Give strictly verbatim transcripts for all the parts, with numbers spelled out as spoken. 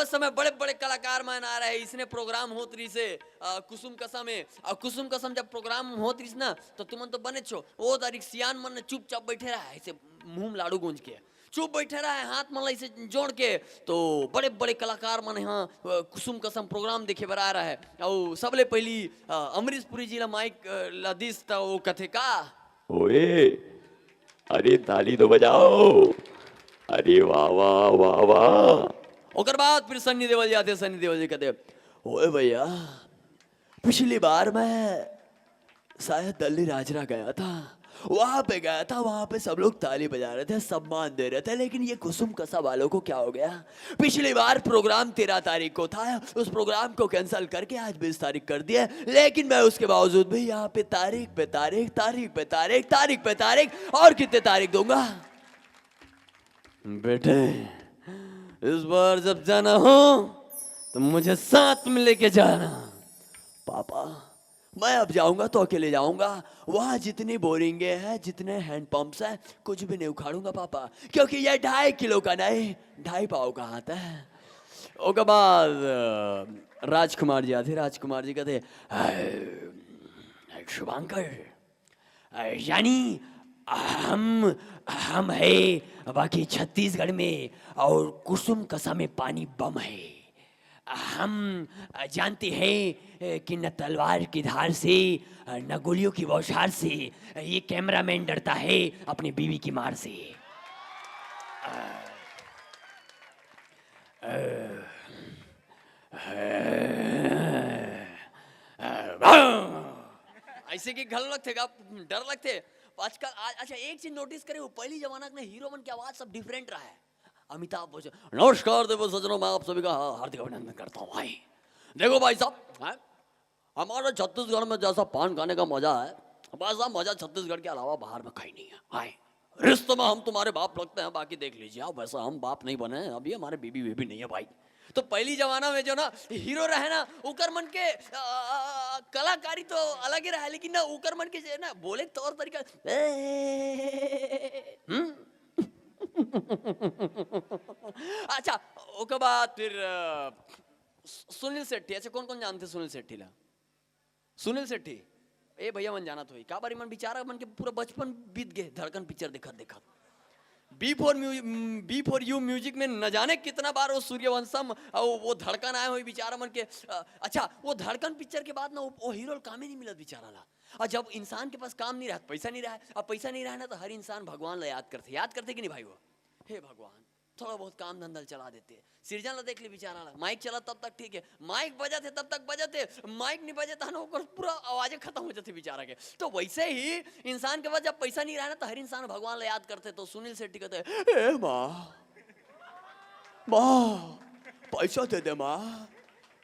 समय बड़े बड़े कलाकार मन आ रहे, इसने प्रोग्राम होत रहिसे, अ, कुसुम कसम में। और कुसुम कसम जब प्रोग्राम होत रहिस ना, तो तुमन तो बने छो, वो तारीख सियान मन ने चुपचाप बैठे रहा है, ऐसे मुंह में लाड़ू गूंज के चुप बैठे रहा है, हाथ मन ला ऐसे जोड़ के। तो बड़े बड़े कलाकार मन यहाँ, अ, कुसुम कसम प्रोग्राम देखे बर आ रहा है। और सबले पहली, अ, अमरीश पुरी जी ला माइक, अ, ला दिस, त वो कथे का, ओए, अरे ताली तो बजाओ। अरे वाह, वाह, वाह, वाह। ओकर बाद फिर सन्नी देओल जी आथे, सन्नी देओल जी कहते, ओए भैया, पिछली बार मैं शायद दिल्ली राजरा गया था, वहां पे गया था, वहां पे सब लोग ताली बजा रहे थे, सम्मान दे रहे थे, लेकिन ये कुसुम कसा वालों को क्या हो गया? पिछली बार प्रोग्राम तेरह तारीख को था, उस प्रोग्राम को कैंसिल करके आज बीस तारीख कर दिया, लेकिन मैं उसके बावजूद भी यहाँ पे तारीख पे तारीख, तारीख पे तारीख, तारीख पे तारीख, और कितने तारीख दूंगा? बेटे, इस बार जब जाना हो तो मुझे साथ में लेके जाना। पापा, मैं अब जाऊंगा तो अकेले जाऊंगा। वहां जितनी बोरिंगे हैं, जितने हैंडपंप्स हैं, कुछ भी नहीं उखाड़ूंगा पापा, क्योंकि ये ढाई किलो का नहीं, ढाई पाव का हाथ है। ओकर बाद, अ, राजकुमार जी आथे, राजकुमार जी कहते, "अ, शुभांकर, अ, यानी हम, हम है बाकी छत्तीसगढ़ में और कुसुम कसा में पानी बम है। हम जानते हैं कि न तलवार की धार से, न गोलियों की बौछार से ये कैमरामैन डरता है अपनी बीवी की मार से।" ऐसे कि घल लगथे का, डर लगथे। आजकल, आ-, अच्छा, एक चीज नोटिस करे हो, पहली जमाना के हीरो मन की आवाज सब डिफरेंट रहा है। अमिताभ बच्चन, नमस्कार देवो सज्जनों, मैं आप सभी का हा-, हार्दिक अभिनंदन करता हूँ भाई। देखो भाई साहब, हैं? हमारे छत्तीसगढ़ में जैसा पान खाने का मजा है, वैसा मजा छत्तीसगढ़ के अलावा बाहर में कहीं नहीं है। हाय, रिश्ते में हम तुम्हारे बाप लगते हैं, बाकी देख लीजिए आप, वैसा हम बाप नहीं बने हैं, अभी हमारे बीबी बेबी नहीं है भाई। तो पहली जमाना में जो ना हीरो रहे ना, ओकर मन के, अ, अ, अ, कलाकारी तो अलग ही रहा, लेकिन ना ओकर मन के जे ना बोले तौर तरीका, ए, हम्म? अच्छा, ओकर बाद फिर, अ, सु-, सुनील शेट्टी। अच्छा, कौन कौन जानथे सुनील शेट्टी ला? सुनील शेट्टी, ए भैया मन जानत होही, काबर इमन बेचारा मन के पूरा बचपन बीत गे धड़कन पिक्चर देखत देखत। बी फॉर म्यू-, बी फॉर यू म्यूजिक में न जाने कितना बार वो सूर्यवंशम और वो धड़कन आए होही बेचारा मन के। अ, अच्छा, वो धड़कन पिक्चर के बाद ना वो, वो हीरो ल कामे नहीं मिलत बेचारा ला। और जब इंसान के पास काम नहीं रहा, पैसा नहीं रहा, अब पैसा नहीं रहा ना, तो हर इंसान भगवान ला याद करथे, याद करथे कि नहीं भाई? वो, हे भगवान, थोड़ा बहुत काम धंधा चला देते। सिरजन ला देख ले बेचारा ला, माइक चला तब तक ठीक है, माइक बजत है तब तक बजत है, माइक नहीं बजत है ना, ओकर पूरा आवाजे खत्म हो जाते बेचारा के। तो वैसे ही इंसान के पास जब पैसा नहीं रहा ना, तो हर इंसान भगवान ला याद करथे। तो सुनील शेट्टी कहथे, "ए माँ, माँ, पैसा दे दे माँ,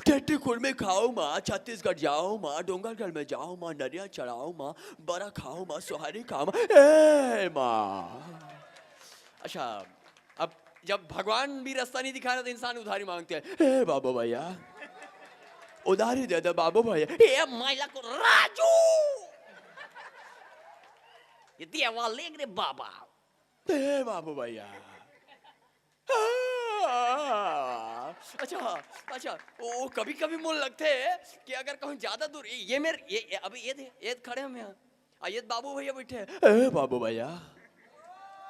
टेट्टी कुर्मी खाओ माँ, छत्तीसगढ़ जाओ माँ, डोंगरगढ़ में जाओ माँ, नरिया चढ़ाओ माँ, बरा खाओ माँ, सुहारी खाओ माँ, ए माँ।" अच्छा, अब जब भगवान भी रास्ता नहीं दिखा रहा, तो इंसान उधारी मांगते हैं, "ए बाबू भैया, उधारी दे दे बाबू भैया, ए माइला को राजू, ये दिया वाला लेग रे बाबा, ए बाबू भैया।" अच्छा, अच्छा, वो कभी-कभी मोला लगथे कि अगर कहूँ ज्यादा दूर, ये, ये मेरे, ये, ये, अभी ये दे, ये खड़े हम यहाँ। आ, ये बाबू भैया बैठे हैं। "ए बाबू भैया,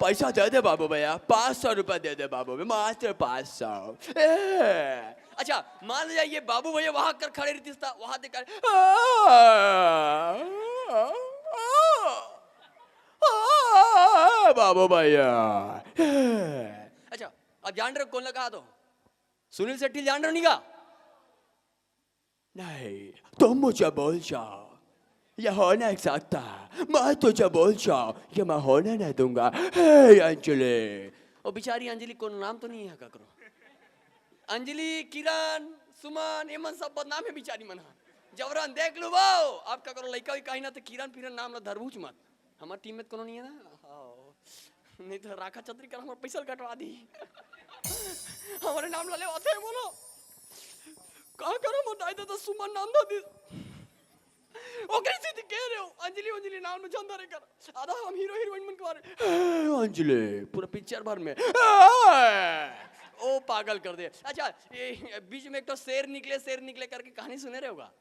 पैसा दे दे बाबू भैया, पाँच सौ रुपया दे दे बाबू भैया, मात्र पाँच सौ।" ए, अच्छा, मान लिया ये बाबू भैया वहां कर खड़े रहते, वहां देखा, "आ, आ, आ, आ, बाबू भैया।" ए, अच्छा, अब जान रहे हो कौन लगा दो? सुनील शेट्टी जान रहे हो नहीं का? "नहीं, तुम मुझे बोल जाओ, ये हो नहीं सकता। मैं तुझे बोल जाओ, ये मैं होने नहीं दूंगा। हे अंजलि।" ओ बेचारी अंजलि, कोनो नाम तो नहीं है ककरो? अंजलि, किरण, सुमन, ये मन सब बदनाम है बेचारी मन हा। जबरन देख लो वो, आप ककरो लइका भी कहीं ना तो किरण फिरन नाम ला धरबूच मत। हमार टीम में तो कोनो नहीं है ना? हाँ। नहीं तो राखा छतरी कर हमार पैसा कटवा दी। हमारे नाम ला लेवाथे बोलो। का करो मोर दाई ददा सुमन नाम दा दी। ओकरे सेती कह रहे हो, अंजलि, अंजलि नाम में झंझट कर। आधा हम हीरो हीरोइन मन के बारे। ए, अंजलि, पूरा पिक्चर भर में। ए, ओ पागल कर दे। अच्छा, ये बीच में एक तो शेर निकले, शेर निकले करके कहानी सुने रहे होगा।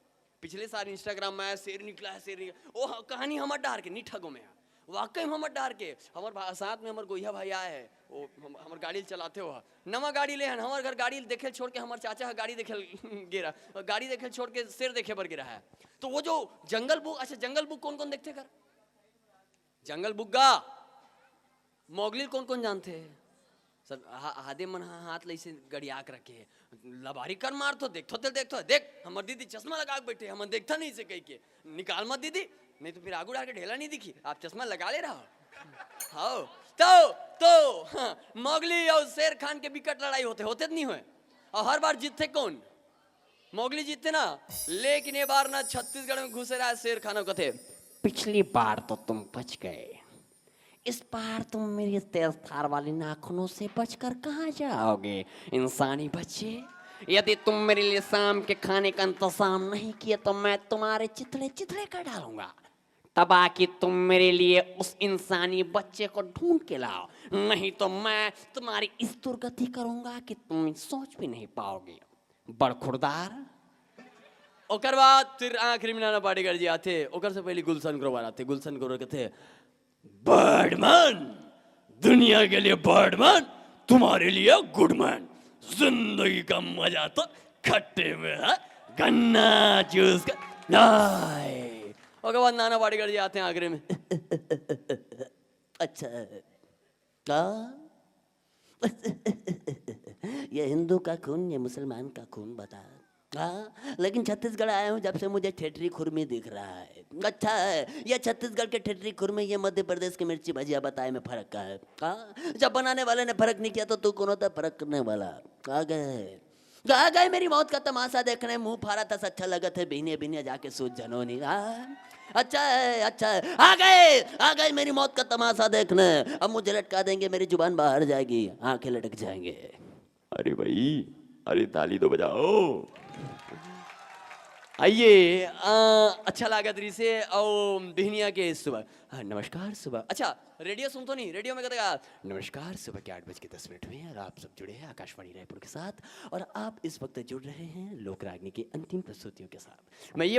पिछले साल Instagram में आया, शेर निकला है, शेर निकला। ओ ह-, कहानी हमर डार के, नी ठगो में है। वाकई में हमर डार के, हमर भा-, साथ में हमर गोइहा भाई आए है, ओ हम, हमर गाड़ी चलाते हो, नवा गाड़ी ले हन, हमर घर गाड़ी देखे छोड़ के हमर चाचा ह गाड़ी देखे गे रहा, गाड़ी देखे छोड़ के शेर देखे बर गे रहा है। तो वो जो जंगल बुक, अच्छा, जंगल बुक कौन कौन देखते कर? जंगल बुक गा, मोगली कौन कौन जानते? सब हा-, हादे मन हा-, हाथ ले से गड़िया के रखे। लबारी कर मार तो देखथो, तेल देखथो, देख, हमर दीदी चश्मा लगा के बैठे, हमन देखता नहीं से कह के। निकाल मत दीदी, नहीं तो फिर आगू डाल के ढेला नहीं दिखी। आप चश्मा लगा ले रहा हो। हाँ, तो, तो, हाँ, मोगली और शेर खान के बिकट लड़ाई होते, होते तो नहीं होए। और हर बार जीतते कौन? मोगली जीतते ना, लेकिन ये बार ना छत्तीसगढ़ में घुसे रहा शेर खान, कथे, "पिछली बार तो तुम बच गए, इस बार तुम मेरी तेज धार वाली नाखूनों से बचकर कहाँ जाओगे, इंसानी बच्चे? यदि तुम मेरे लिए शाम के खाने का इंतजाम नहीं किए तो मैं तुम्हारे चिथड़े चिथड़े कर डालूंगा। तब आके तुम मेरे लिए उस इंसानी बच्चे को ढूंढ के लाओ, नहीं तो मैं तुम्हारी इस दुर्गति करूंगा कि तुम सोच भी नहीं पाओगे।" बड़ खुरदार। ओकर बाद फिर आखिरी में नाना पाटेकर जी आथे, ओकर से पहले गुलशन ग्रोवर आथे। गुलशन ग्रोवर कथे, "बैडमैन, दुनिया के लिए बैडमैन, तुम्हारे लिए गुडमैन। जिंदगी का मजा तो खट्टे में है, गन्ना जूस का।" नाय। ओकर बाद नाना पाटेकर जी आथे आखिरी में। "अच्छा, का?" "ये हिंदू का खून, ये मुसलमान का खून, बता।" "हाँ, लेकिन छत्तीसगढ़ आया हूँ, जब से मुझे ठेठरी खुरमी दिख रहा है।" "अच्छा है, ये छत्तीसगढ़ के ठेठरी खुरमी, ये मध्य प्रदेश के मिर्ची भजिया, बताए में फर्क का है? हाँ, जब बनाने वाले ने फर्क नहीं किया तो तू कौन होता है फर्क करने वाला?" "आ गए, आ गए मेरी मौत का तमाशा देखने, मुंह फारा था, अच्छा लगत है, बिहनिया बिहनिया जाके सूत जनोनी।" "हाँ, अच्छा है, अच्छा है, आ गए, आ गए मेरी मौत का तमाशा देखने, अब मुझे लटका देंगे, मेरी जुबान बाहर जाएगी, आंखें लटक जाएंगे।" अरे भाई, अरे ताली तो बजाओ। आइए, अ, अच्छा लागत रही से, अउ बिहनिया के सुबह, हाँ, नमस्कार सुबह। अच्छा, रेडियो सुनथो नहीं, रेडियो में कहते का, "नमस्कार, सुबह के आठ बज के दस मिनट हुए हैं और आप सब जुड़े हैं आकाशवाणी रायपुर के साथ और आप इस वक्त जुड़ रहे हैं लोक रागनी की अंतिम प्रस्तुतियों के साथ।" मैं ये